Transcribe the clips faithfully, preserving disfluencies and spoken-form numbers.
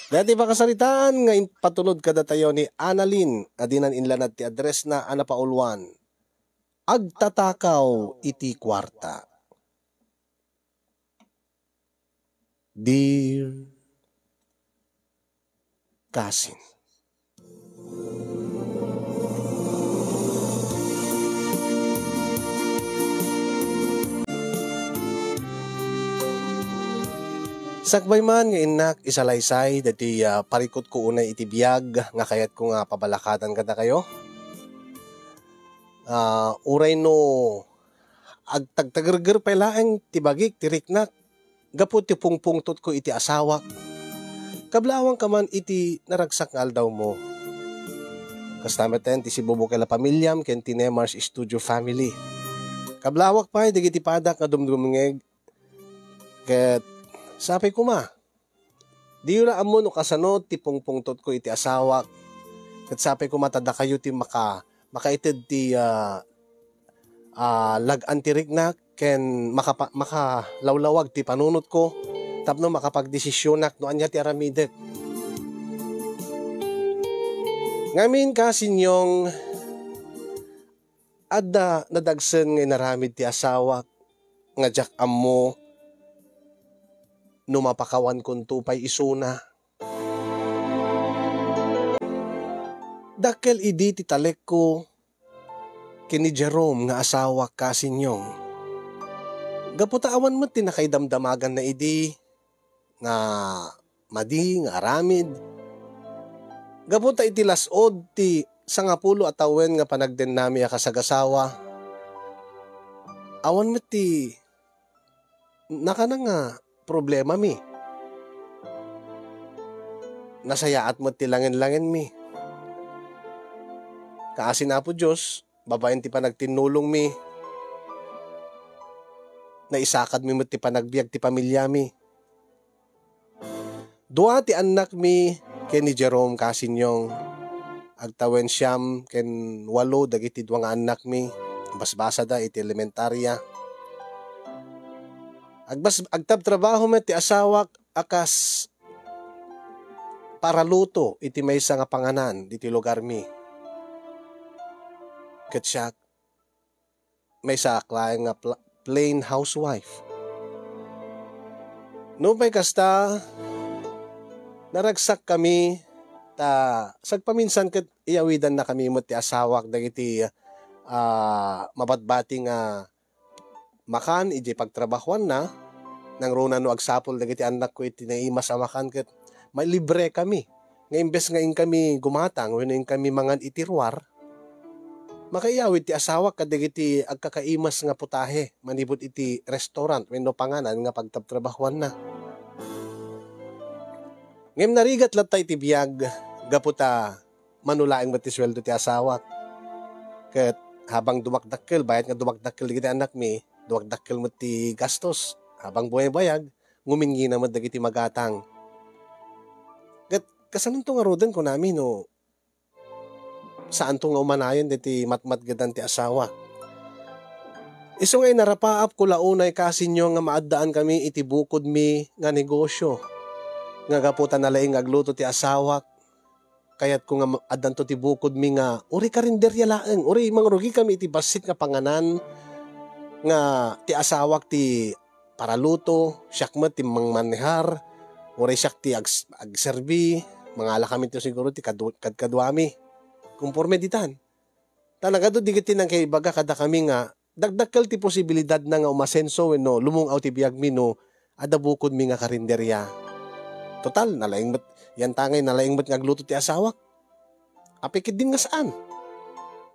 Dayta pakasaritaan nga impatulod kadatayo ni Annalyn a dinan inlanad ti addressna a napauluan, Agtatakaw iti Kuarta. Dear Cousin. Sakbay man nga innak isalaysay daytoy, ah, parikutko unay iti biag nga kayatko nga pabalakadan kadakayo. Ah, uray no agtagtagerger pay laeng ti bagik ti riknak gapu ti pungpungtotko iti asawak. Kablaawanka man iti naragsak nga aldawmo. Kasta metten ti sibubukel a pamiliam ken ti Nemar's Studio family. Kablawak pay dagiti padak nga dumdumngeg ket sapay koma. Diyo la ammo no kasano ti pungpungtotko iti asawak. Ket sapay koma ta dakayo ti maka-, makaited ti, ah, ah, lag-an ti riknak ken makapa-, makalawlawag ti panunotko tapno makapagdesisionak no ania ti aramidek. Ngamin, Kasinyong, adda nadagsen nga inaramid ti asawak nga diak ammo no mapakawankonto pay isuna. Dakkel idi ti talekko ken ni Jerome nga asawak, Kasinyong. Gapu ta awan met ti nakaidamdamaganna idi nga madi nga aramid. Gapu ta iti las-ud ti sangapulo a tawen nga panagdennami a kasagasawa, awan met ti nakana nga problemami. Nasayaat met ti langen-langenmi. Kaasi ni Apo Dios, babaen ti panagtinnulongmi, naisakadmi met ti panagbiag ti pamiliami. Dua ti annakmi ken ni Jerome, Kasinyong. Agtawen siam ken walo dagiti dua nga annakmi. Basbasada iti elementaria. Agbas-, agtabtrabaho met ti asawak a kas paraluto iti maysa nga panganan diti lugarmi. Ket siak, maysaak laeng nga pla-, plain housewife. Nupay kasta, naragsakkami, ta sagpaminsan ket iyawidannakami met ti asawak dagiti, ah, mabatbati nga makan idiay pagtrabahuanna, nangruna no agsapul dagiti annakko iti naimas a makan ket mailibrekami nga imbes nga inkami gumatang wenno inkami mangan iti ruar, makaiyawid ti asawak kadagiti agkakaimas nga putahe manipud iti restaurant wenno panganan nga pagtabtrabahuanna. Ngem narigat latta iti biag gapu ta mano laeng met ti sueldo ti asawak. Ket habang dumakdakkel, bayat nga dumakdakkel dagiti annakmi, dumakdakkel met ti gastos. Habang bumaybayag, nguminngina met dagiti magatang. Ket kasanonto ngaruden, kunami, no saanto nga umanayon diti matmatgedan ti asawa. Isu nga inarapaapko la unay, Kasinyong, nga maaddaanmi iti bukodmi nga negosio. Nga gapu ta nalaing nga agluto ti asawak, kayatko nga ma-, addanto ti bukodmi nga uray karinderia laeng, uray mangrugikami iti bassit nga panganan nga ti asawak ti paraluto, siak met ti mangmanehar, uray siak ti ags-, agserbi, mangalakami ti siguro ti kadu-, kadkaduami. Konporme ditan. Ta nagadu dagiti nangkaibaga kadakami nga dakdakkel ti posibilidadna nga umasenso wenno lumung-aw ti biagmi no adda bukodmi nga karinderia. Total, nalaing met, yantangay nalaing met nga agluto ti asawak. Apay ketdin nga saan?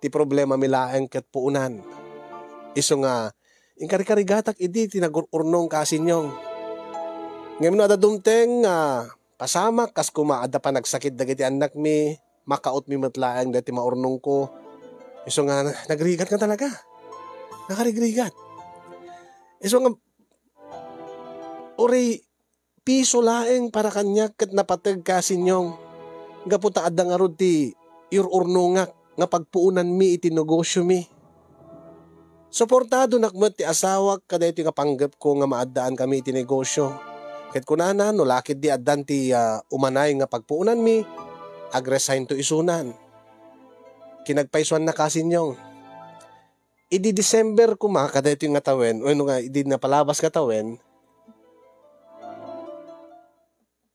Ti problemami laeng ket puonan. Isu nga, inkarikarigatak idi ti nagur-urnong, Kasinyong. Ngem no adda dumteng nga pasamak, kas kuma adda panagsakit dagiti annakmi, makautmi met laeng dagiti maurnongko. Isu nga, nagrigat nga talaga. Nakarigrigat. Isu nga, uray piso laeng para kaniak ket napateg, Kasinyong. Gapu ta adda ngarud ti iur-urnongak nga pagpuonanmi iti negosiomi. Suportadonak met ti asawak kadaytoy nga panggepko nga maaddaanmi iti negosio. Ket kunana, no lakit di addan ti, ah, umanayon nga pagpuonanmi, agresignto isunan. Kinagpaysuanna, kasinyong. Idi December koma, kadaytoy nga tawen, wenno nga idi napalabas nga tawen,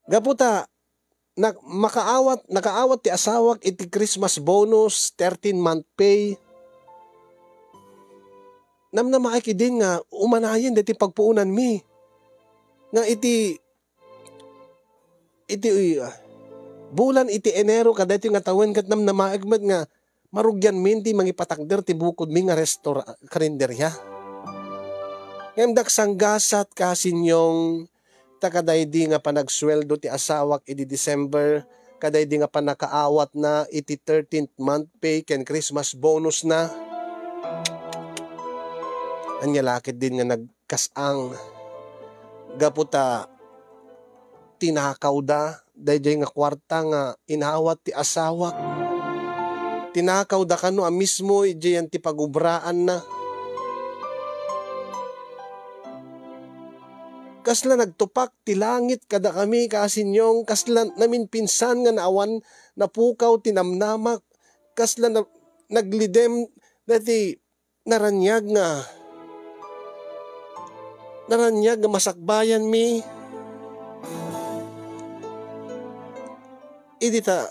gapu ta, na-, makaawat, nakaawat ti asawak iti Christmas bonus, thirteen month pay. Namnamaek idin nga umanayen daytoy pagpuonanmi. Nga iti, iti, ah, bulan iti Enero kadaytoy nga tawen ket namnamaek met nga marugianmin ti mangipatakder ti bukodmi nga restora-, karinderya. Ngem daksanggasat, kasinyong, ta kadaydi nga panagsueldo ti asawak idi December, kadaydi nga pannakaawatna iti thirteenth month pay ken Christmas bonus na. Ania lakit din nga nagkas-ang gapu ta tinakawda daydiay nga kuarta nga inawat ti asawak. Tinakawda kano a mismo idiay ti pagubraanna. Kasla nagtupak ti langit kadakami, kasinyong, kasla naminpinsan nga naawan napukaw ti namnamak, kasla na-, naglidem dati naraniag nga, naraniag nga masakbayanmi. Idi ta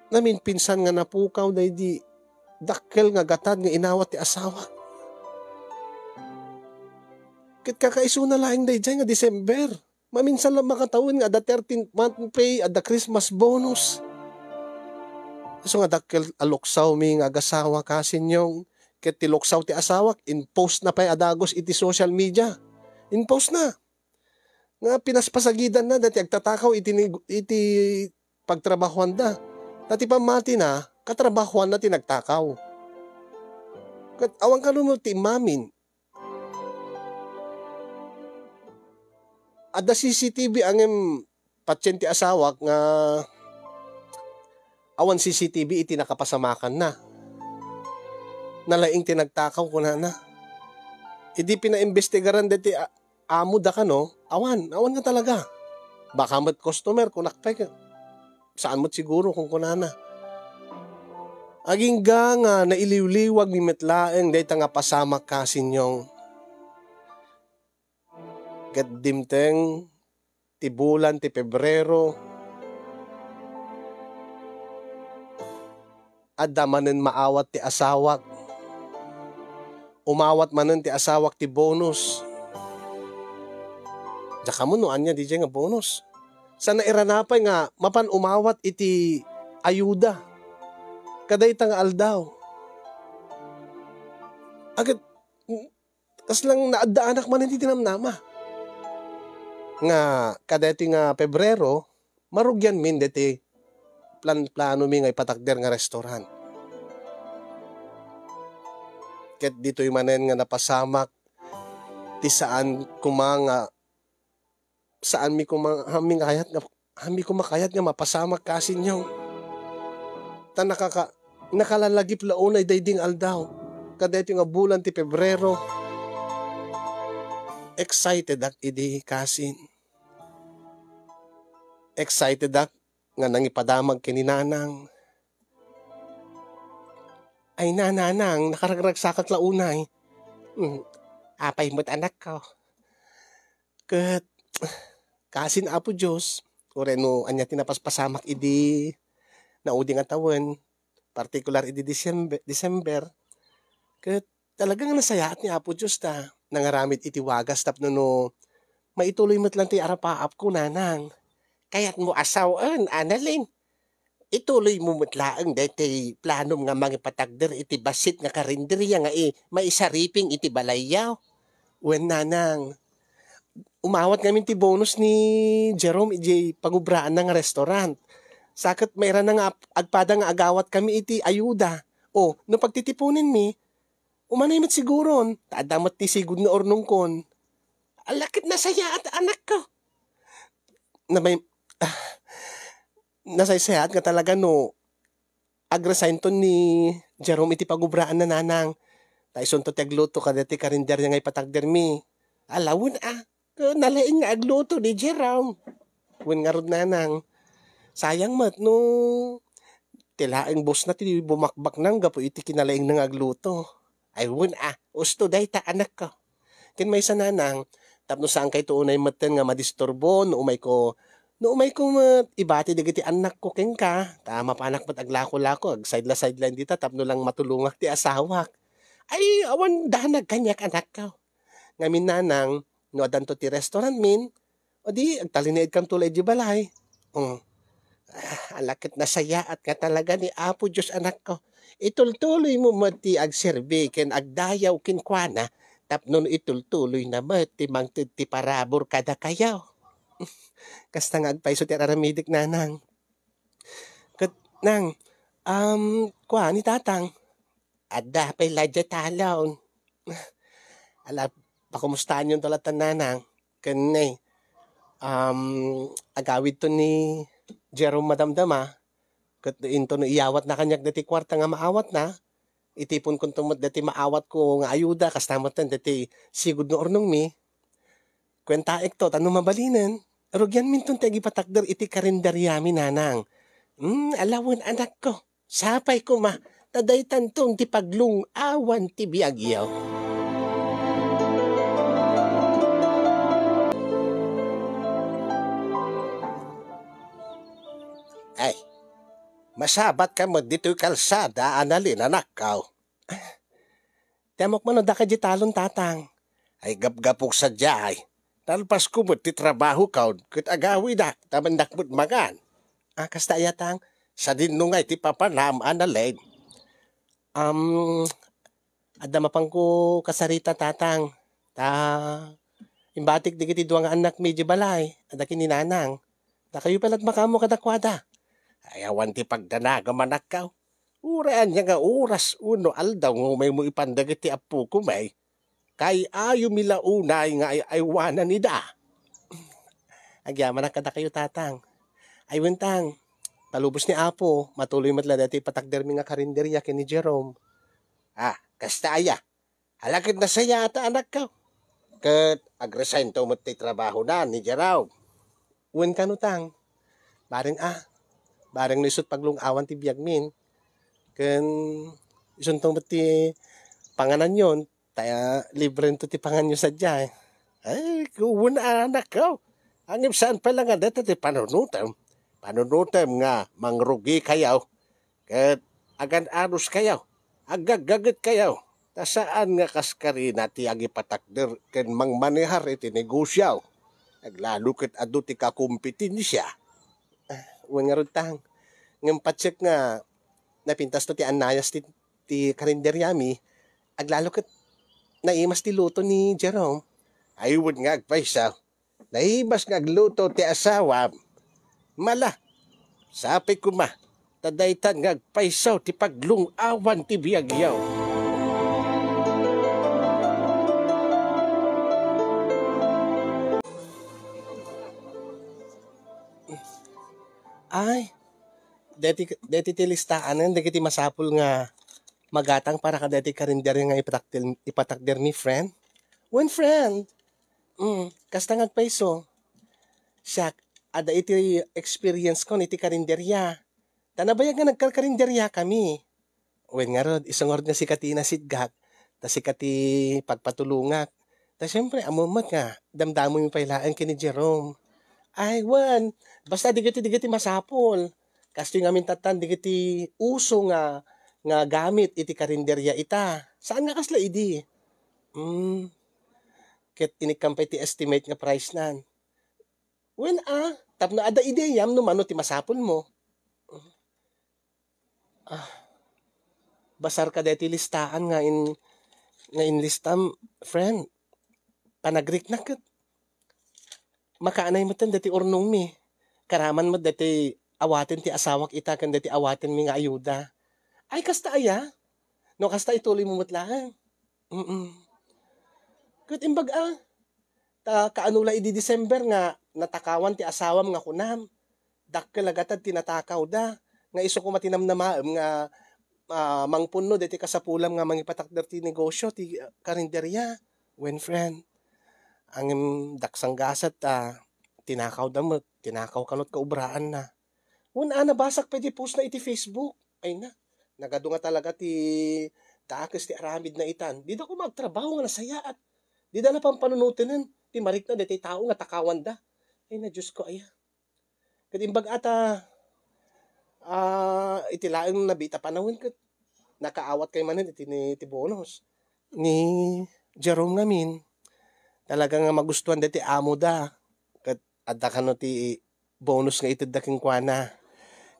naminpinsan nga napukaw daydi dakkel nga gatad nga inawat ti asawa. Ket kakaisuna laeng daydiay nga December. Maminsan lang makatawen nga adda thirteenth month pay, adda Christmas bonus. Isu nga dakkel a luksawmi nga agasawa, kasinyong, ket ti luksaw ti asawak, in-post na pay a dagus iti social media. In-post na. Nga pinaspasagidanna dati agtatakaw iti nig-, iti pagtrabahuanda. Ta ti pammatina, katrabahuanna ti nagtakaw. Ket awan kano ti immamin. Adda C C T V ngem patien ti asawak nga awan C C T V iti nakapasamakanna. Nalaing ti nagtakaw, kunana. Idi pinaimbestigaran deti a-, amo da kano, awan, awan nga talaga. Baka met customer, kunak pay, saan met siguro, kunkunana. Agingga nga nailiwliwagmi met laeng dayta nga pasamak, kasinyong. Ket dimteng ti bulan ti Pebrero, adda manen maawat ti asawak. Umawat manen ti asawak ti bonus. Diak ammo no ania diay nga bonus. Sa nairana pay nga mapan umawat iti ayuda kadayta nga aldaw. Aket, kasla naaddaanak manen ti namnama. Nga kadaytoy nga Pebrero, marugianmin deti plan-planomi nga ipatakder nga restaurant. Ket ditoy manen nga napasamak ti saan koma nga saanmi koma, haanmi kayat nga, haanmi koma kayat nga mapasamak, kasinyong. Ta nakaka-, nakalalagip la unay daydi nga aldaw. Kadaytoy nga bulan ti Pebrero, excited ak idi, kasin. Excited ak nga nangipadamag ken ni Nanang. Ay, na, Nanang, nakaragragsakat la unay. Hmm, apay met, anakko. Ket, kasin Apo Dios, uray no ania ti napaspasamak idi naudi nga tawen, partikular idi Disembe-, December, ket talaga nga nasayaat ni Apo Dios ta nangaramid iti wagas tapno no maituloy met lang ti arapaapko, Nanang. Kayatmo a sawen, Annalyn? Ituloymo met laeng daytoy planom nga mangipatakder iti bassit nga karinderya nga i-, maisariping iti balayyo. Wen, Nanang, umawat ngamin ti bonus ni Jerome idiay pagubraanna nga restaurant. Sa ket mairana nga ap-, agpada nga agawatkami iti ayuda. O, no pagtitiponenmi, umanay met siguron, ta adda met ti sigud nga urnongkon. Ala ket nasayaat, anakko. Namay-, ah, nasaysayaat nga talaga no agresignton ni Jerome iti pagubraanna, Nanang. Ta isunto ti agluto kadaytoy karinderya nga ipatakdermi. Ala wen a. Ket nalaing nga agluto ni Jerome. Wen ngarud, nanang, sayang met no ti laeng bossna ti bumakbaknang gapu iti kinalaingna nga agluto. Ay, wen a, usto dayta, anakko. Ken maysa, nanang, tapno saankayto unay metten nga madisturbo no umayko, no umayko met ibati dagiti annakko kenka, ta mapanak met aglako-lako, agsidla-sidlaen dita tapno lang matulongak ti asawak. Ay, awan danag kaniak, anakko. Ngamin, nanang, no addanto ti restaurantmin, o di, agtalinaedkanto la idiay balay. Mm. Ah, ala ket nasayaat nga talaga ni Apo Dios, anakko. Itultuloymo met ti agserbi ken agdayaw kenkuana, tapno no itultuloyna met ti mangted ti parabur kadakayo. Kasta nga agpayso ti ar-aramidek, nanang. Ket, nang, um, kua ni tatang? Adda pay la idiay talon. Ala, pakumustaanyonto latta, nanang. Ken ne, um, agawidto ni Jerome madamdama, ket into no iyawatna kaniak daytoy kuarta nga maawatna, itiponkonto met daytoy maawatko nga ayuda, kasta met daytoy sigud nga urnongmi. Kuentaekto, ta no mabalinen, rugianminton ti agipatakder iti karinderiami, nanang. Hmm, ala wen, anakko. Sapay koma, ta daytanton ti paglung-awan ti biagyo. Ay, masabatka met ditoy kalsada, Annalyn, anakko. Ti ammok man no adda ka idiay talon, tatang. Ay, gapgapok sadiay. Nalpasko met ti trabahokon ket agawidak ta mannak met mangan. Ah, kasta aya, tang? Sadin no ngay ti papanam, Annalyn? Am, adda mapanko kasarita, tatang. Ta, imbatik dagiti dua nga annakmi idiay balay, adda ken ni nanang. Dakayo pay la't makaammo kadakuada. Ay, awan ti pagdanagam, anakko. Uray ania nga oras wenno aldaw nga umaymo ipan dagiti appoko, may? Kay-ayomi la unay nga ay-aywanan ida. Agyamanak kadakayo, tatang. Ay, wen, tang, palubos ni Apo, matuloy met la daytoy ipatakdermi nga karinderia ken ni Jerome. Ah, kasta aya? Ala ket nasayaat, anakko. Ket agresignto met ti trabahona ni Jerome. Wen kano, tang? Bareng a, bareng no isut' paglung-awan ti biagmin. Ken isunto met ti pangananyon, ta librento ti panganyo sadiay. Ay, wen, anakko. Ngem saan pay la nga dayta ti panunotem. Panunotem nga mangrugikayo. Ket agan-anuskayo, aggaggagetkayo, ta saan nga kas karina ti agipatakder ken mangmanehar iti negosio. Aglalo ket adu ti kakompetensia. Ah, wen ngarud, tang. Ngem patiek nga napintasto ti annayas ti, ti karinderiami, aglalo ket naimas ti luto ni Jerome. Ay, wen nga agpayso. Naibas nga agluto ti asawam. Mala, sapay koma, ta daytan nga agpayso ti paglung-awan ti biagyo. Ay, deti, deti ti listaan, dagiti masapul nga magatang para kadaytoy karinderya nga ipatakder, ipatakder mi, friend. Wen, friend, Mm, kasta nga agpayso. Siak, adda iti experience ko iti karinderya. Ta nabayag nga nagkarkarinderya kami. Wen ngarud, isu ngarud nga sika ti inasidgak, ta sika ti pagpatulongak. Ta siempre, ammom met nga, damdamomi pay laeng ken ni Jerome. Ay, wen, basta digiti, digiti masapul. Kastoy ngamin tattan, digiti uso nga, nga gamit iti karinderya ita. Saan nga kasla idi? Mm. Ket inikkam pay ti estimate nga price nan. Wen a, tapno adda ideyam no mano ti masapulmo. Ah, basar ka daytoy listaan nga in-, nga inlistam, friend. Panagriknak ket makaanay met daytoy urnongmi. Karaman met daytoy awaten ti asawak ita ken daytoy awatenmi nga ayuda. Ay, kasta aya? No kasta, ituloymo met laeng. Mm. Ket imbag a, ta kaano la idi December nga natakawan ti asawam nga kunam, dakkel a gatad ti natakawda, nga isu koma ti namnamaem nga, ah, mangpunno daytoy kasapulam nga mangipatakder ti negosio ti, ah, karinderya. Wen, friend, Ngem daksanggasat a tinakawda met, tinakaw kano ti kaubraanna. Wen a, nabasak pay ti postna iti Facebook. Ay na, nagadu nga talaga ti dakes ti aramidna itan. Dida koma agtrabaho nga nasayaat. Dida la pampanunotenen ti marikna daytoy tao nga takawanda. Ay na, Diosko aya. Ket imbag a ta, ah, iti laeng nabiit a panawen ket nakaawat kay manen iti ni, iti bonus. Ni Jerome ngamin, talaga nga magustuan daytoy amoda. Ket adda kano ti bonus nga itedda kenkuana.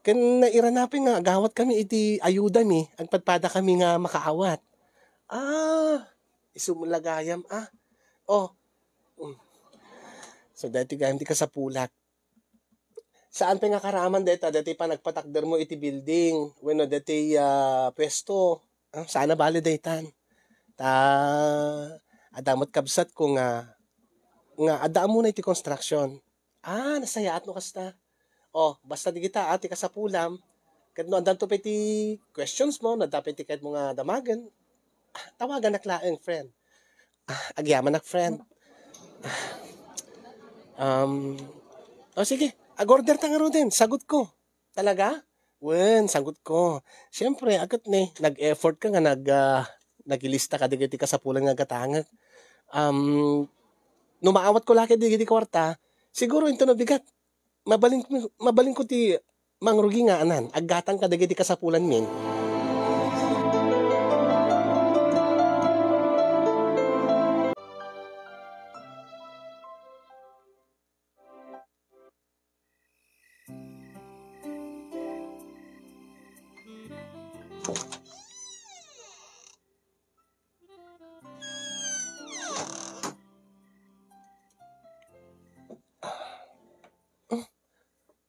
Ken nairana pay nga agawat kami iti ayuda mi, agpadpada kami nga makaawat. Ah, isu met la gayam, ah. Oh. Mm. So, daytoy gayam ti kasapulak. Saan pay nga karaman dayta, daytoy panagpatakdermo iti building, wenno daytoy, ah, puesto? Ah, saan a bale daytan? Ta, adda met kabsatko nga, nga adda ammona iti construction. Ah, nasayaat no kasta. Oh, basta dagita, ah, ti kasapulam. Ket no addanto pay ti questions mo, no adda pay ti kayatmo nga damagen, ah, tawaganak laeng, friend. Ah, agyamanak, friend. Ah, um, oh, sige, ag-order ta ngaruden, sagutko. Talaga? Wen, sagutko. Siyempre, a ket ne, nag-effort ka nga nag-, ah, nagilista kadagiti kasapulan nga gatangek. Um, no maawatko la ket dagiti kuarta, siguro intono bigat. Mabalin-, mabalinko ti mangrugi nga anan, aggatang kadagiti kasapulanmin.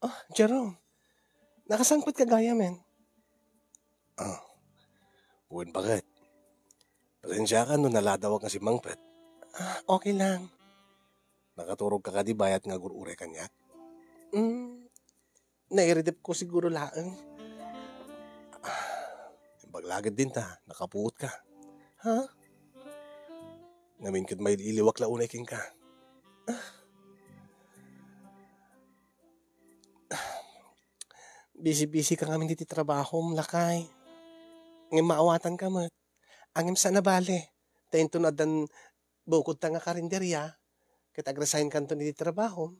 Ah, Jerome, nakasangpetka gayamen? Ah, wen, baket. Pasensiakan no naladawak nga simmangpet. Ah, okay lang. Nakaturogka kadi bayat nga agur-uray kaniak? Mm, nairidepko siguro laeng. Ah, imbag la ged dinta, nakapuotka. Ha? Ngamin ket mail-iliwak la unay kenka. Ah. Busy-busy ka ngamin iti trabahom, lakay. Ngem maawatanka met. Ngem saan a bale. Ta inton addan bukodta nga karinderia, ket ag-resign kanton iti trabahom,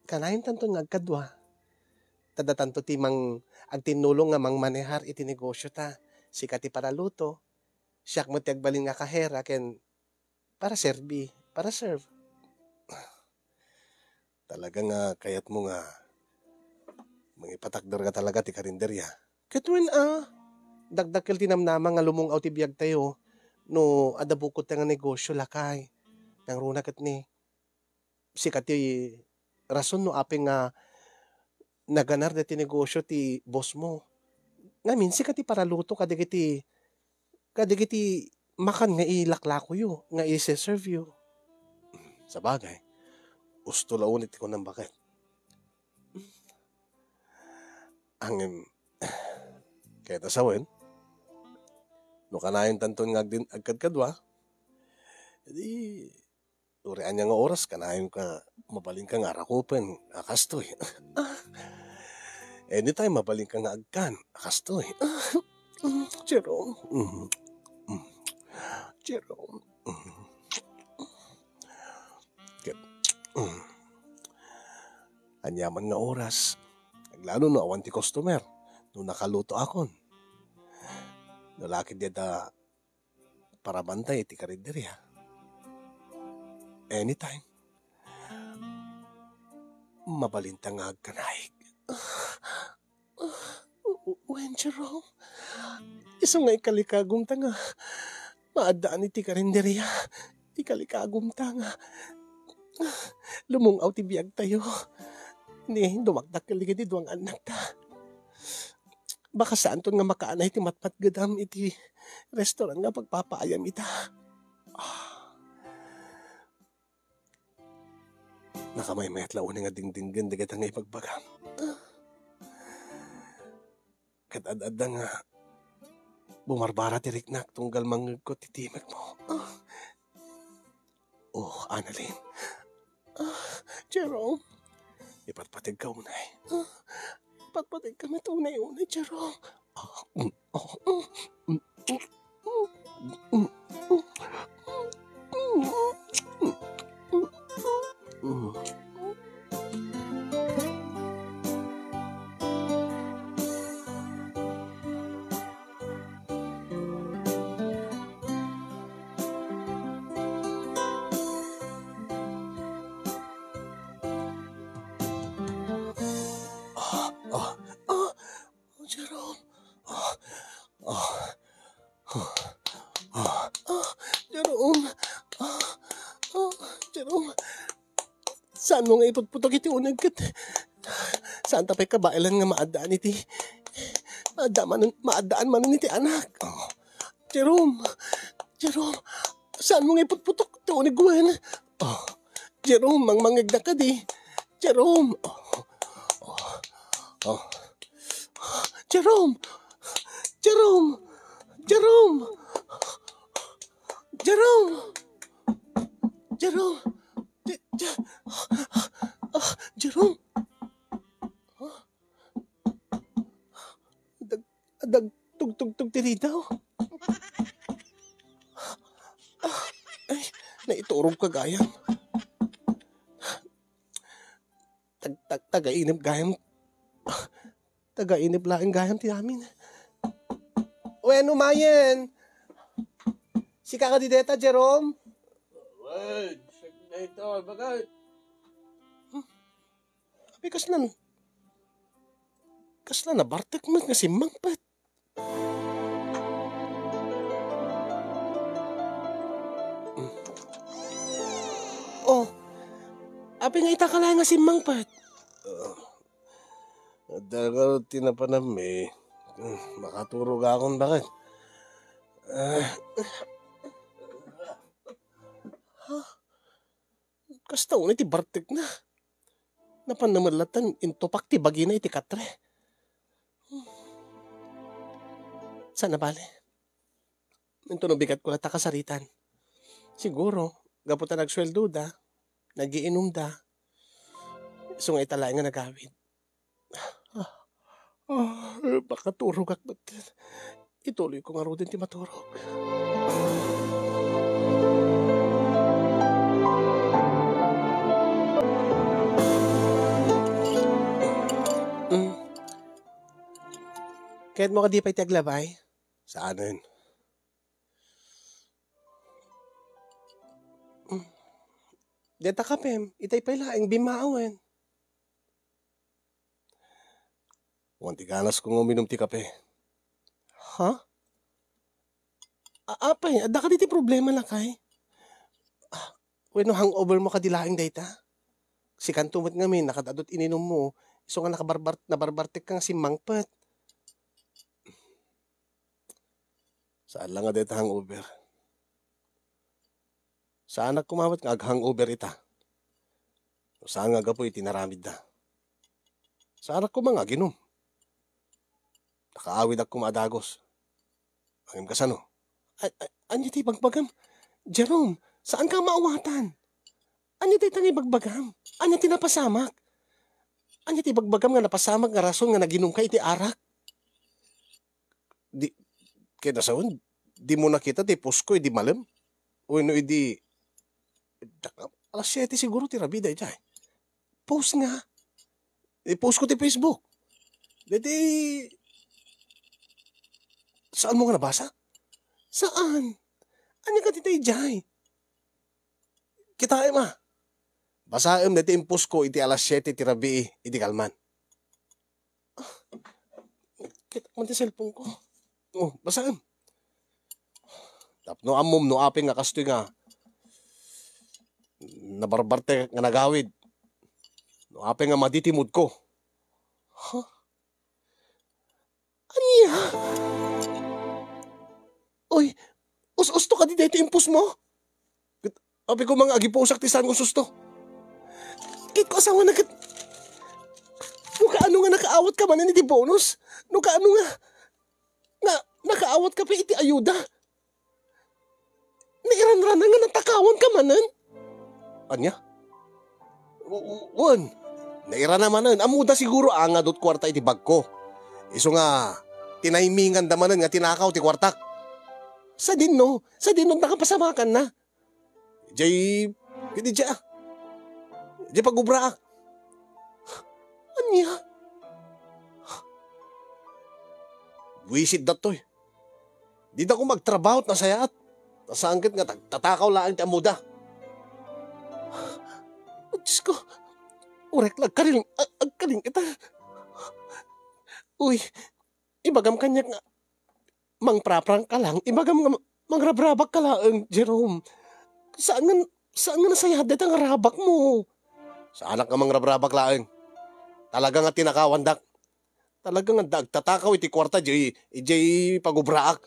kanayontanton nga agkadua. Ta datanto ti mang-, agtinnulong nga mangmanehar iti negosiota. Sika ti paraluto, siak met ti agbalin nga kahera ken para serbi, para serve. Talaga nga kayatmo nga mangipatakder nga talaga ti karinderia? Ket wen a, dakdakkel ti namnama nga lumung-aw ti biagtayo no adda bukodta nga negosio, lakay. Nangruna ket ni, sika ti rason no apay nga naganar daytoy negosio ti boss mo. Ngamin, sika ti paraluto kadagiti, kadagiti makan nga ilaklakoyo, nga ise-serve yo. Sabagay, usto la unay ti kunam, baket. Ngem, kayat a sawen, no kanayontanton nga agdin-, agkadkadua, di, uray ania nga oras, kanayonka, mabalinka nga arakupen, a kastoy. Ah, anytime, mabalinka nga agkan, a kastoy. Ah, mm, Jerome. Mm, mm. Jerome. Mm. Ket, mm. Aniaman nga oras, aglalo no awan ti customer, no nakalutoakon. No la ket di adda parabantay iti karinderia. Anytime. Mabalinta nga agkanayek. Wen, Jerome, isu nga ikalikagumta nga maaddaan iti karinderia. Ikalikagumta nga lumung-aw ti biagtayo. Ni dumakdakkel dagiti dua nga annakta. Baka saanton nga makaanay ti matmatgedam iti restaurant nga pagpapaayam ita. Ah. Nakamaymayat la unay nga dingdinggen dagita nga ibagbagam. Ah. Ket ad-adda nga bumarbara ti riknak tunggal mangngegko ti timekmo. Ah. Oh, Annalyn. Ah, Jerome. Ipatpategka unay. Ah, patpategka met unay-unay, Jerome. Ah, mm, ah, mm, mm, mm, mm, mm, mm, mm. Ah, ah, ah, Jerome. Ah, ah, ah, ah, Jerome. Ah, ah, Jerome. Saanmo nga iputputok iti uneg ket saanta pay kabaelan nga maaddaan iti, maadda manen, maaddaan manen iti anak? Oh. Jerome, Jerome, saanmo nga iputputok ti uneg wen? Oh. Jerome, mangmangegda kadi. Jerome. Oh. Oh. Oh. Jerome! Jerome! Jerome! Jerome! Jerome! Je-, Je-, ah, Jerome! Dag-, dagtugtugtog ti ridaw. Ah, ay, naiturogka gayam. Tag-, tag-, tagainep gayam. Tagainep laeng gayam ti amin. Wen, umayen. Sika kadi deta, Jerome? Wen, siak dayta, bakit? Abi, kaslan, kasla nabartek met nga simmangpet. Oh, abi nga ita ka laeng nga simmangpet? Ah, adda ngarud ti napanammi. Hmm, makaturogakon, bakit? Ah. Ha? Kasta unay ti bartekna. Napanna met latta intupak ti bagina iti katre. Saan a bale. Intono bigatko latta kasaritan. Siguro, gapu ta nagsueldoda, nagiinumda, isu nga ita laeng nga nagawid. Ah, ah, makaturogak met. Ituloyko ngaruden ti maturog. Mm. Kayatmo kadi pay ti aglabay? Saanen? Mm. Deta kapem, itay pay laeng bimmaawen. Wen ti ganasko nga uminum ti kape. Ha? A-, apay, adda kadi ti problema, lakay? Ah, wenno hangover mo kadi laeng dayta? Sikanto met ngamin, nakadadot ininum mo, isu nga nakabarbar-, nabarbartek ka nga simmangpet. Saan la nga dayta hangover. Saanak koma met nga ag-hangover ita. No saan nga gapu iti naramidda. Saanak koma nga aginum. Nakaawidak koma a dagus. Ngem kasano? Ay, ay, ania ti ibagbagam? Jerome, saanka a maawatan. Ania dayta nga ibagbagam? Ania ti napasamak? Ania ti ibagbagam nga napasamak nga rason nga naginumka iti arak? Di, ket nasawen, dimo nakita ti post ko idi malem? Wenno idi, alas siete siguro ti rabii daydiay. Post nga. I-post ko ti Facebook. Daydi, saanmo nga nabasa? Saan? Ania kadi daydiay? Kitaem a. Basaem daydi impost ko iti alas siete ti rabii idi kalman. Ah, kita man ti cellphone ko. Oh, basaem. Tapno ammom no apay nga kastoy nga nabarbartek nga nagawid. No apay nga madi ti mood ko. Ha? Ania? Oy, us-usto kadi daytoy impost mo? Ket apay koma nga agipusak ti saan nga us-usto. Ket ko asawana ket no kaano nga nakaawat ka manen iti bonus? No kaano nga, nga nakaawat ka pay iti ayuda? Nairanranan nga natakawan ka manen? Ania? U-, u-, wen, nairana manen. Ammoda siguro a nga adu ti kuarta iti bagko. Isu nga, tinayminganda manen nga tinakaw ti kuartak. Sadinno, sadinno nakapasamakanna. Jay, kadi jay, ah. Jay pagubraak. Ania? Buisit datoy. Dida koma agtrabaho ti nasayaat. Ta saan ket nga tag-, tatakaw laeng ti ammoda. Diyos ko, uray la agkaling-, ag-, agkaling-, ita. Uy, ibagam kaniak nga mangpraprank ka lang, ibagam nga mangrabrabak ka laeng, Jerome. Saan nga, saan nga nasayaat dayta nga rabak mo? Saanak nga mangrabrabak laeng. Talaga nga tinakawandak. Talaga nga adda agtatakaw iti kuarta, jay, jay pagubraak.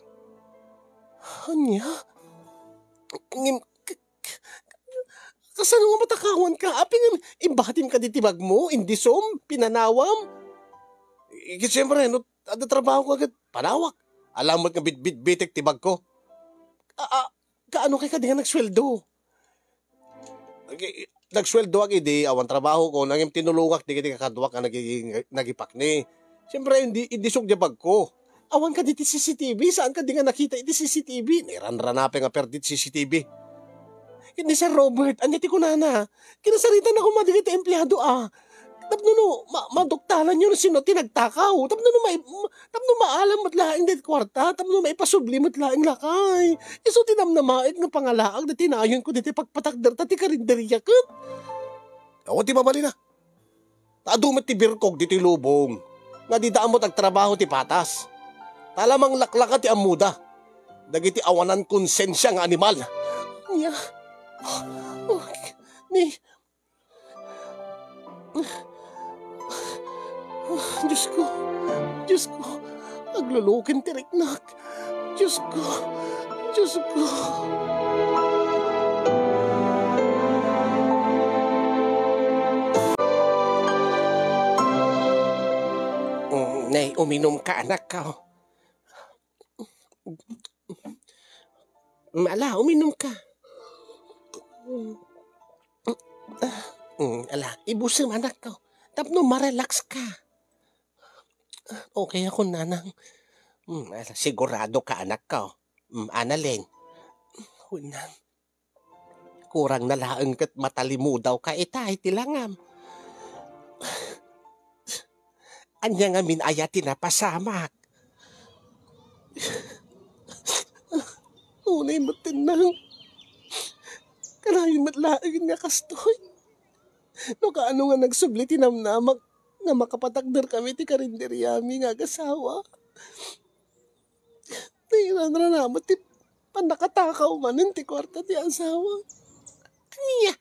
Ania? Ngem, k-, k-, kasano nga matakawan ka? Apay nga imbatin ka diti bagmo, indisom, pinanawam? Ket siyempre, no, adda trabaho ka ket panawak. Alam met nga bitbitbitek ti bagko. A, a, kaano kay kadi nga nagsueldo? Ag-, nagsueldoak idi awan trabaho ko, ngem tinulongak dagiti kakaduak nga nagi-, nagipakni. Siyempre, indi-, indisok diay bagko. Awan kadi ti C C T V, saan kadi nga nakita iti C C T V? Nairanranapen nga perdi ti C C T V. Ket ni Sir Robert, ania ti kunana? Kinasaritan na koma dagiti empleyado, a. Tapno no, ma-, maduktalan yo no sino ti nagtakaw. Tapno no, mai-, ma-, tapno maalam met laeng dayta kuarta. Tapno maipasubli met laeng lakay. Isu ti namnamaek nga pangalaak dayta nayon ko dayta pagpatakder ta ti karinderia ket. Awan ti mabalina. Ta adu met ti birkog ditoy lubong nga dida ammo ti agtrabaho ti patas. Ta la manglaklaka ti ammoda dagiti awanan konsensia nga animal. Ania? Oh, ni, Diyos ko, Diyos ko, agluluken ti riknak. Diyos ko, Diyos ko. Mm, nay, uminum ka, anak ko. Mm, ala, uminum ka. Mm, ala, ibusem, anak ko. Tapno ma-relax ka. Okay ako, nanang. Mm, ala, sigurado ka, anak ko. Mm, Annalyn. Wen, nang. Kurang na laeng ket matalimudaw ka ita iti langam. Ania ngamin aya ti napasamak? Unay met, nang. Kanayon met laeng nga kastoy. No kaano nga nagsubli ti namnamak nga makapatakder kami ti karinderiami nga agasawa. Nairanrana met ti pannakatakaw manen ti kuarta ti asawa. Ania?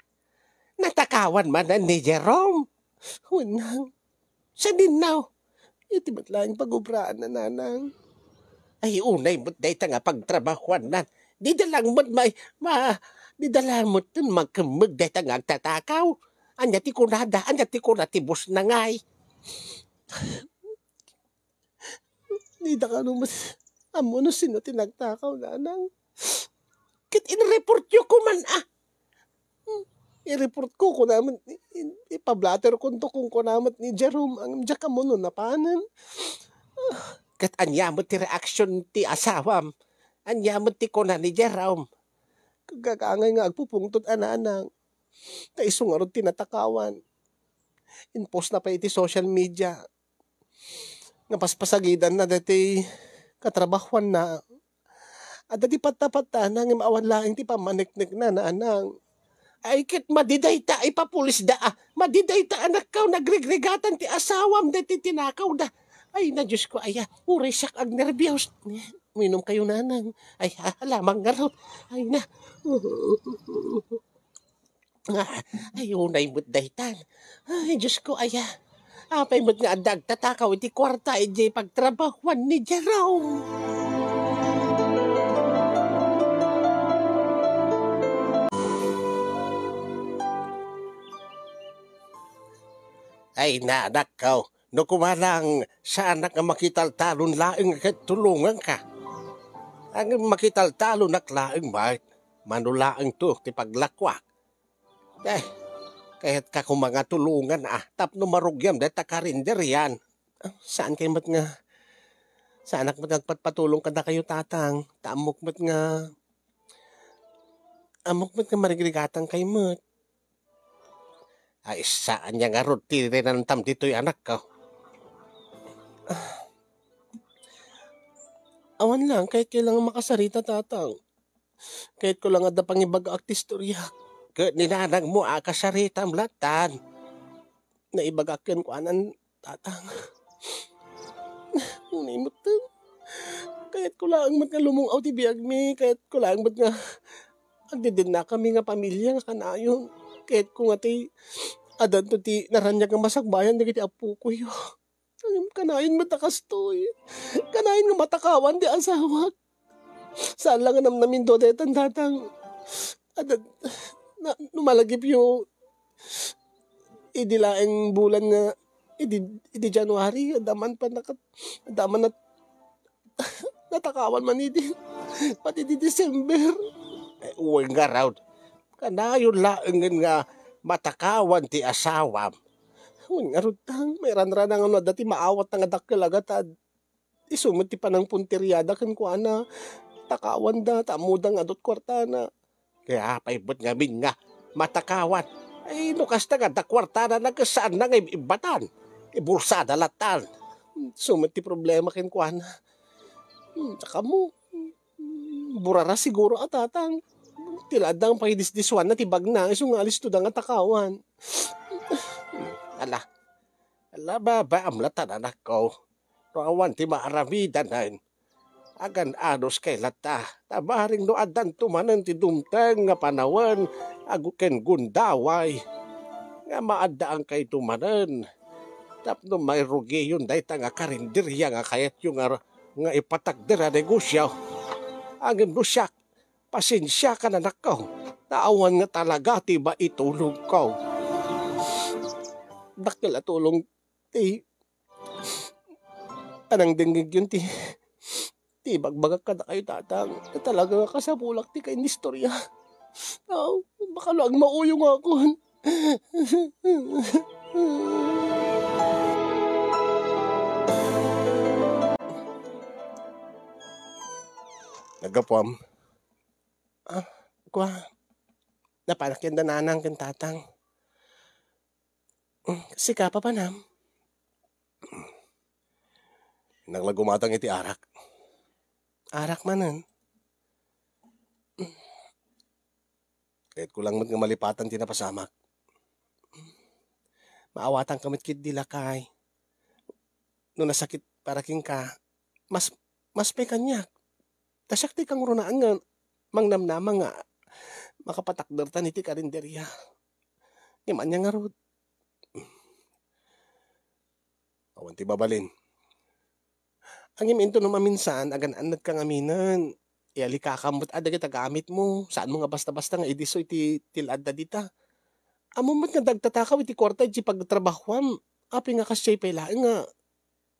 Natakawan manen ni Jerome? Wen, nang. Sadinno? Iti met laeng pagubraanna, nanang. Ay, unay met dayta nga pagtrabahuanna. Dida lang met ma-, ma-, dida lang met makemmeg dayta nga agtatakaw. Ania ti kunada? Ania ti kuna ti bossna ngay? Dida kano met ammo no sino ti nagtakaw, nanang. Ket inreport yo koman, a. Hmm, i-report ko, kuna met, i-, i-, ipablater konto kung kuna met ni Jerome, ngem diak ammo no napanen. Ket ania met ti reaksyon ti asawam? Ania met ti kuna ni Jerome? Kagagangay nga agpupungtot a, nanang. Ta isu ngarud ti natakawan. Inpostna pay iti social media nga paspasagidanna daytoy katrabahuanna. Adda ti patta-pattana ngem awan laeng ti pammaneknekna, nanang. Ay, ket madi dayta, ipapulisda, a. Madi dayta, anakko, nagregregatan ti asawam daytoy tinakawda. Ay na, Diyos ko, aya, uray siak agnerbios. Uminom kayo, nanang. Ay, ha, lamang ngarud. Ay na. Ah, ay, unay met daytan. Ay, Diyos ko, aya. Apay met nga adda agtatakaw iti kuarta idiay pagtrabahuan ni Jerome? Ay, na, anakko, no kumanang saanak nga makitaltalon laeng ket tulonganka. Ngem makitaltalonak laeng met, mano laeng to ti paglakuak. Eh, kayatka koma nga tulongan, ah, tapno marugiam dayta karinderian. Ah, saan kay met nga, saanak met nga agpatpatulong kadakayo, Tatang. Ta ammok met nga, ammok met nga marigrigatang kay met. Ay, saan ya ngarud ti rinantam ditoy, anakko? Ah, awan lang, kayat kay lang makasarita, Tatang. Kayat ko lang adda pangibagaak ti istorya. Ket ni nanangmo a kasaritam lattan. Naibagak kenkuanan, Tatang. Ngunit met, kayat ko laeng met nga lumung-aw ti biagmi, kayat ko laeng met nga agdedennakami nga pamilya nga kanayon. Kayat ko nga ti, addanto ti naraniag nga masakbayan dagiti appokoyo. Ngem kanayon met a kastoy. Kanayon nga matakawan ti asawak. Saan lang nga namnamin dua daytan, Tatang. Adda, na, no malagipyo, idi laeng bulan nga, idi, idi January, adda man pannaka-, adda man nat-, natakawan man idi. Pati idi December. Eh, uy, ngarud. Kanayon laengen nga matakawan ti asawam. Wen ngarud, Tang, mairanrana nga no adda ti maawatna nga dakkel a gatad. Isu met ti panangpunteriada kenkuana. Takawanda, ta ammoda nga adut kuartana. Kaya pay met ngamin nga matakawan. Ay, no kasta nga adda kuartana, nagsaanna nga ib-ibbatan. Ibulsada lattan. Isu met ti problema kenkuana. Hmm, saka mo, burara siguro a Tatang. Ti la adda nga pangidisdiswanna ti bagna, isu nga alisto da nga takawan. Ala, ala, babaam lattan, anakko. No awan ti maaramidanen, agan-anos kay latta, ta bareng no addanto manen ti dumteng nga panawen, agu-, ken gundaway, nga maaddaang kayto manen, tapno mairugiyon dayta nga karinderia nga kayatyo nga, nga ipatakder a negosio. Ngem no siak, pasensiakan, anakko, ta awan nga talaga ti maitulongko. Dakkel a tulong ti panangdengngegyon ti, ti ibagbagak kadakayo, Tatang. Ta talaga nga kasapulak ti kainistorya. Aw, baka no agmauyo nga akon. Naggapuam? Ah, kua. Napanak yan da nanang ken tatang. Mm, sika, papanam? Naglagumatang iti arak. Arak manen? Kayatko lang met nga malipatan ti napasamak. Maawatanka met ketdi, lakay. No nasakit para kenka, mas, mas pay kaniak. Ta siak ti kangrunaan nga mangnamnama nga makapatakdertan iti karinderia. Ngem ania ngarud? Awan ti mabalin. Ngem intono maminsan, agan-annadka ngaminen. Iyalikakam met a dagiti gamitmo. Saanmo nga basta-basta nga idisso iti, ti la adda dita. Ammom met nga dagtatakaw iti kuarta iti pagtrabahoam. Apay nga kasdiay pay laeng nga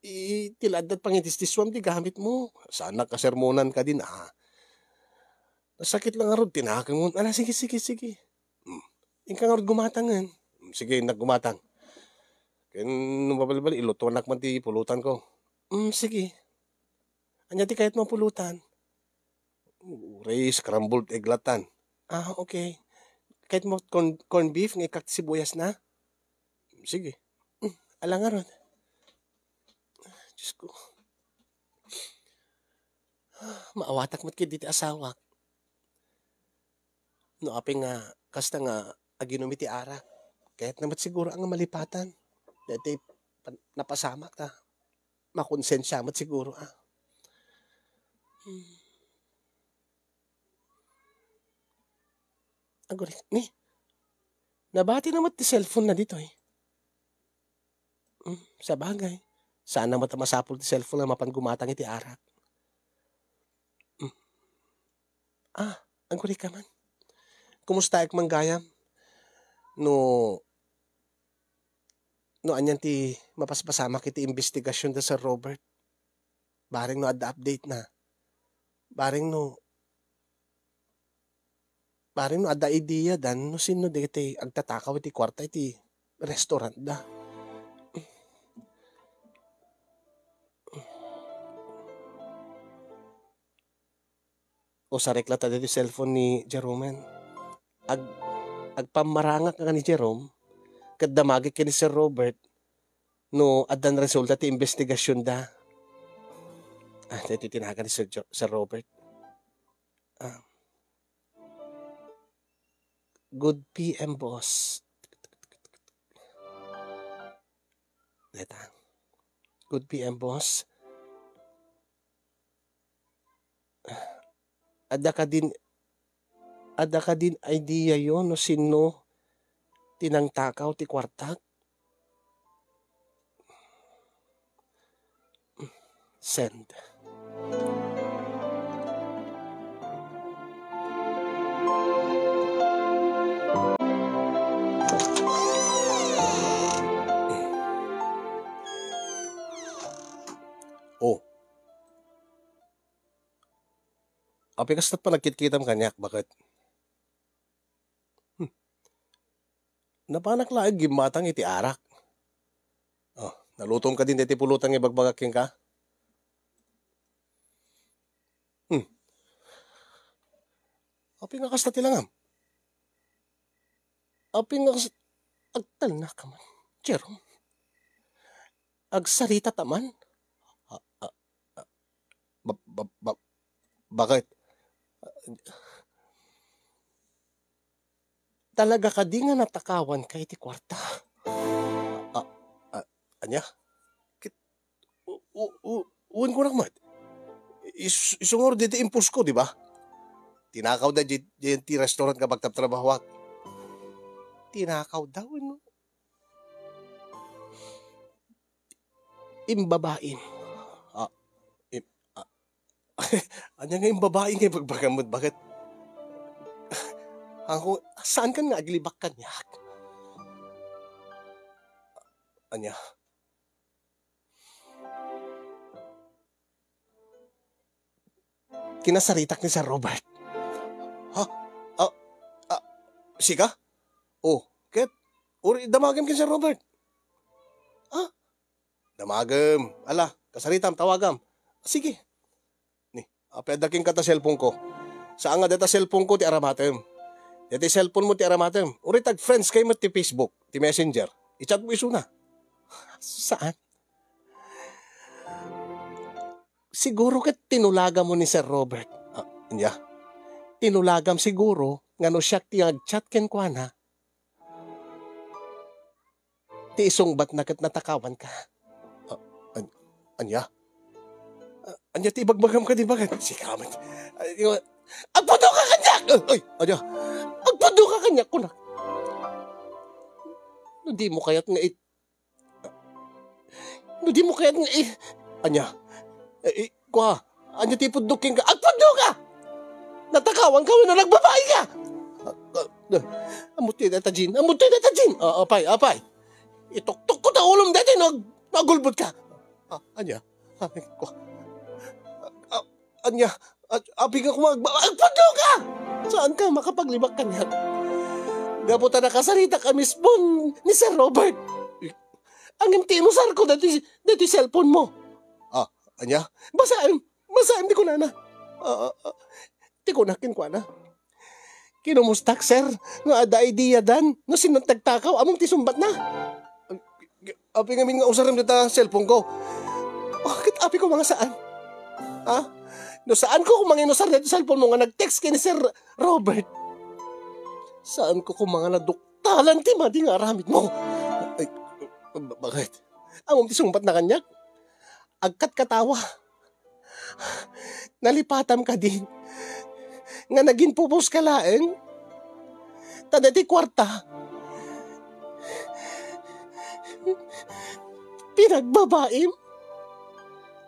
i-, ti la adda pangidisdissuam ti gamitmo. Saanak a sermonan kadin, ah. Nasakit lang ngarud ti nakemon. Ala, sige, sige, sige. Hmm. Inka ngarud gumatangen. Hmm, sige, innak gumatang. Ken no mabalbali, ilutoanak man ti pulutanko. Hmm, sige. Ania ti kayatmo a pulutan? Uray scrambled egg lattan. Ah, okay. Kayatmo corn, corn beef nga ikkat sibuyasna? Sige. Hmm, ala ngarud. Diyos ko. Maawatak met ketdi ti asawak. No apay nga kasta nga aginum iti arak, kayatna met siguro nga malipatan. Daytoy pan-, napasamak ta makonsensia met siguro, ah. Hmm. Aguray, ni, nabati na met ti cellphone na ditoy. Hmm, sabagay. Saan na met a masapul ti cellphone a mapan gumatang iti arak. Hmm. Ah, aguray ka man. Kumustaek man gayam? No, no anian ti mapaspasamak iti imbestigasion da Sir Robert? Bareng no adda update na. Bareng no Pare, no adda idea dan, no sino dagiti agtatakaw iti kuarta iti restaurant da. Usarek latta dagiti cellphone ni Jerome. Ag-, agpammarangak nga ni Jerome, ket damagek ken ni Sir Robert no addan resulta ti investigasionda. Ah, daytoy tinagan ni Sir Jo-, Sir Robert. Ah. Good P M, boss. Deta. Good P M, boss. Adda kadin, adda kadin idea yo no sino ti nangtakaw ti kuartak? Send. Oh. Apay kasta panagkitkitam kaniak, baket? Hmm. Napanak laeng gimmatang iti arak. Oh, nalutom kadin daytoy pulutan nga ibagbagak kenka? Hmm. Apay nga kasta ti langam? Apay nga kas-, agtalna ka man, Jerome? Agsarita ta man? Ah, ah, ah, ba-, ba-, ba-, bakit? Talaga kadi nga natakawan ka iti kuarta? Ah, ah, ania? Ket, u-, u-, u-, wen kunak met. Is-, isu ngarud daytoy impulsko, di ba? Tinakaw da di, di, ti restaurant nga pagtatrabahoak. Tinakaw da, wenno? Imbabain. Ah, im-, ah, ania nga imbabain nga ibagbagam met, baket? Ako, saan kan nga aglibak kaniak? Ania? Kinasaritak ni Sir Robert. Ha? Ah, ah, sika? Oh, ket, uri, damagem ken Sir Robert. Ha? Damagem. Ala, kasaritam, tawagam. Sige. Ni, apay adda kenka ta cellphone ko. Saan nga dayta cellphone ko ti aramatem. Dayta cellphone mo ti aramatem. Uri tag-friends kayo met ti Facebook, ti Messenger. I-chat mo isuna. Saan? Siguro ket tinulagam mo ni Sir Robert. Ah, ania? Tinulagam siguro nga no siak ti nag-chat kenkuana, ti isungbatna ket natakawan ka. Ah, an-, ania? Ah, ania ti ibagbagam kadi, baket? Sika met. Ay, agpudno ka kaniak! Ay, ay, ania? Agpudno ka kaniak, kunak. No di mo kayat nga it-, no di mo kayat nga i-, ania? Eh, eh, kua, ania ti ipudno kenka? Agpudno ka! Natakawan ka wenno nagbabain ka? Ah, ah, ah, ammom ti dayta, Jean. Ammom ti dayta, Jean. Ah, apay, apay. Ituktok ko ta ulom dayta no ag-, no agulbod ka. Ah, ania? Ay, kua. Ah, ania? At apay nga koma agba-, agpudno ka! Saan ka makapaglibak kaniak? Gapu ta nakasaritak a mismo ni Sir Robert. Ngem ti inusar ko daytoy, daytoy cellphone mo. Ah, ania? Basaem, basaem ti kunana. Ah, ah, ah. Ti kuna kenkuana. Kinumustak, sir, nga adda idea dan no sino ti nagtakaw, ammom ti sungbatna? Apay ngamin nga usarem dayta cellphone ko? Oh, ket apay koma nga saan? Ha? No saan ko koma nga inusar dayta cellphone mo nga nag-text ken ni Sir Robert, saan ko koma nga naduktalan ti madi nga aramid mo? Ay, ba-, bakit? Ammom ti sungbatna kaniak? Agkatkatawa. Nalipatam kadi nga nagin pupos ka laeng? Ta daytoy kuarta, pinagbabaim?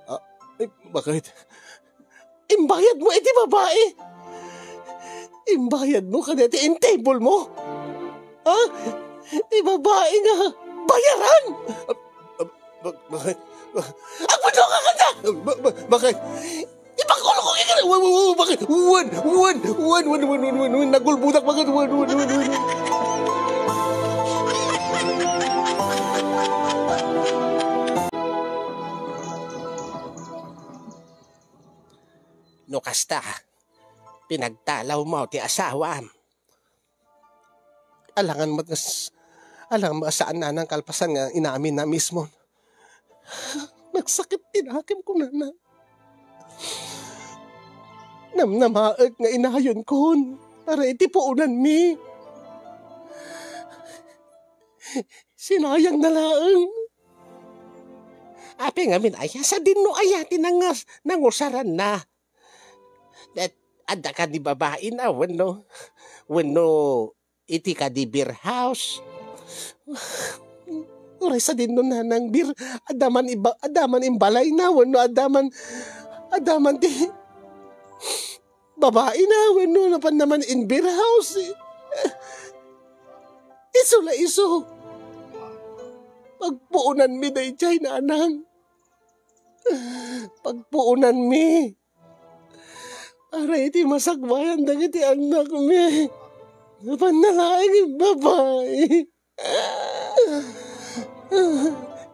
Ah, eh, bakit? Imbayad mo iti babai? Imbayad mo kadi ti intable mo? Ha? Ti babai nga bayaran? Ah, ah, ba-, bakit? Agpudno ka kaniak! Ba-, ba-, bakit? Ipakulong ko ka! Wa, wa, wa, bakit? Wan, wan, wan, nagulbudak, bakit? Wan, wan, wan, wan. No kasta, pinagtalawmo ti asawam. Alangan met nga s-, alangan met saan, nanang, kalpasan nga inamin na mismo. Nagsakit ti nakemko, nanang. Namnamaek nga inayonkon para iti puonanmi. Sinayang na laeng. Apay ngamin aya, sadinno aya ti nangas-, nangusaranna? Adda kadi babaina wenno, wenno iti kadi beer house? Uray sadinno, nanang, beer, adda man iba-, adda man imbalayna wenno adda man, adda man ti babaina wenno napanna man in beer house. Isu la isu. Pagpuonanmi daydiay, nanang. Pagpuonanmi. Para iti masakbayan dagiti annakmi. Napanna laeng in babai.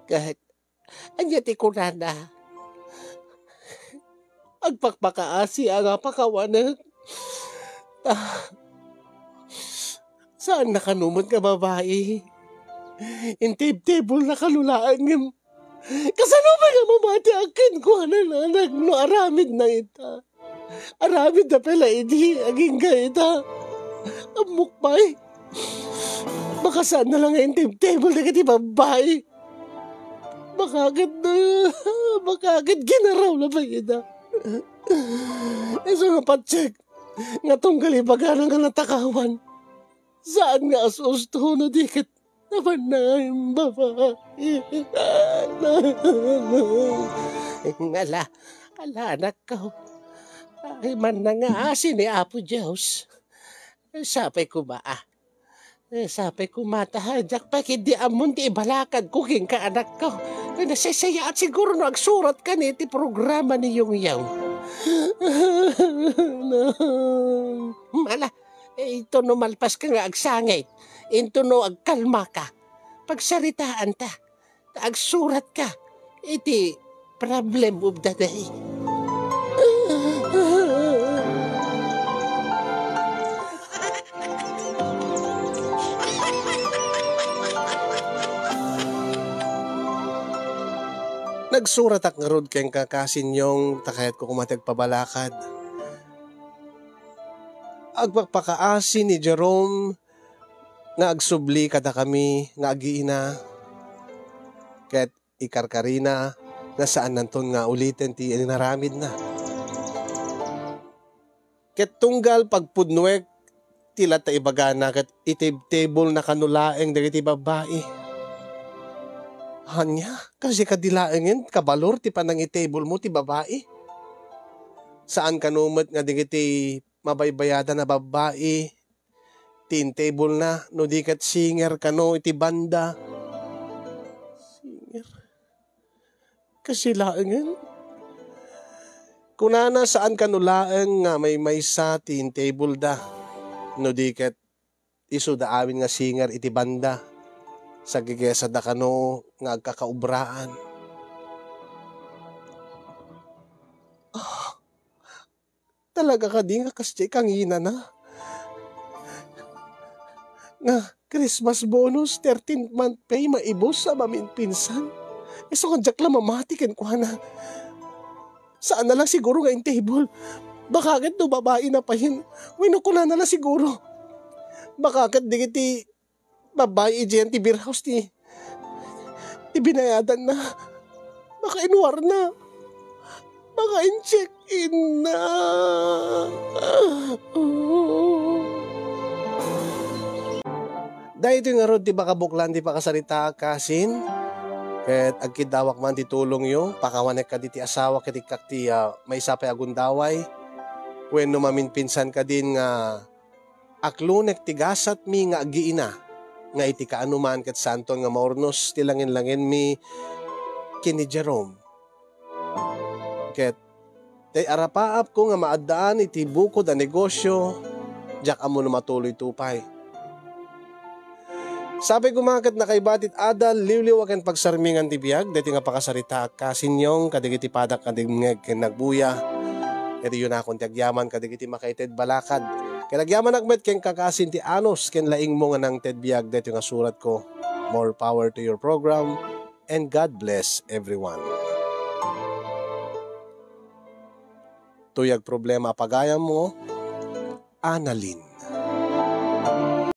Ket ania ti kunana? Agpakpakaasi a nga pakawanek. Ah, saan na kano met nga babai? Intibtibol na kano laeng ngem Kasano pay nga mamati a kenkuana, nanang, no aramid na ita? Aramid na pay la idi agingga ita. Ammok pay. Baka saan na lang nga intibtibol dagiti babbai. Baka ket, baka ket ginaraw na pay ita. Isu nga patsek nga tunggal ibagana nga natakawan. Saan nga as-usto no di ket Napan na nga babai. Ala, ala, anakko. Ay, man na nga asi ni Apo Dios. Sapay kuma, ah. Sapay kuma, ta diak pay ketdi ammon ti ibalakadko kenka, anakko. Nasaysayaat siguro no agsurat ka ni ti programa ni Yong Yong. Ala, eh, ito no malpas ka nga agsangit. Into no agkalmaka, pagsaritaanta, ta agsuratka iti problem of the day. Nagsuratak ngarud kenka, Kasin Yong, ta kayatko koma ti agpabalakad. Agpakpakaasi ni Jerome nga agsubli kadakami nga agiina, ket ikarkarina nga saannanton nga uliten ti inaramidna. Ket tunggal pagpudnoek ti latta ibagana ket itibtibol na kano laeng dagiti babbai. Ania, kasi kadi laengen kabalor ti panangitibol mo ti babbai? Saan kano met nga dagiti mabaybayadan a babbai ti intibol na, no di ket singer kano iti banda. Singer. Kasi laengen. Kunana, saan kano laeng nga maymaysa ti intibol da, no di ket isu da amin nga singer iti banda. Sagigesa da kano nga agkakaubraan. Ah, Talaga kadi nga kasdiay kanginana? Nga Christmas bonus, thirteenth month pay, maibus a maminpinsan? Isu nga diak la mamati kenkuana. Saan na lang siguro nga intibol. Baka ket no babai na payen, wenno kunana la siguro. Baka ket dagiti Babbai idiay ti beer house ti, ti binayadanna. Makainwarna. Makaincheck-inna. Daytoy ngarud ti pakabuklan ti pakasarita, kasin. Ket agkiddawak man ti tulongyo, pakawanek kadi ti asawa ket ikkak ti, ah, maysa pay a gundaway. Wenno maminpinsan kadin nga aklonek ti gasatmi nga aggiina, nga iti kaanoman ket saanton nga maurnos ti langen-langenmi ken ni Jerome. Ket Tay arapaapko nga maaddaan iti bukod a negosyo, diak ammo no matuloyto pay. Sapay koma ket nakaiba ti adal, liwliwa ken pagsarmingan ti biag, daytoy nga pakasaritaak, kasinyo, kadagiti padak nga dimngeg ken nagbuya. Ket yunakon ti agyaman kadagiti makaited balakad. Ket agyamanak met ken kakasin ti anus ken laingmo nga nangted biag daytoy nga suratko. More power to your program, and God bless everyone. Tuyag problema a pagayammo, Annalyn.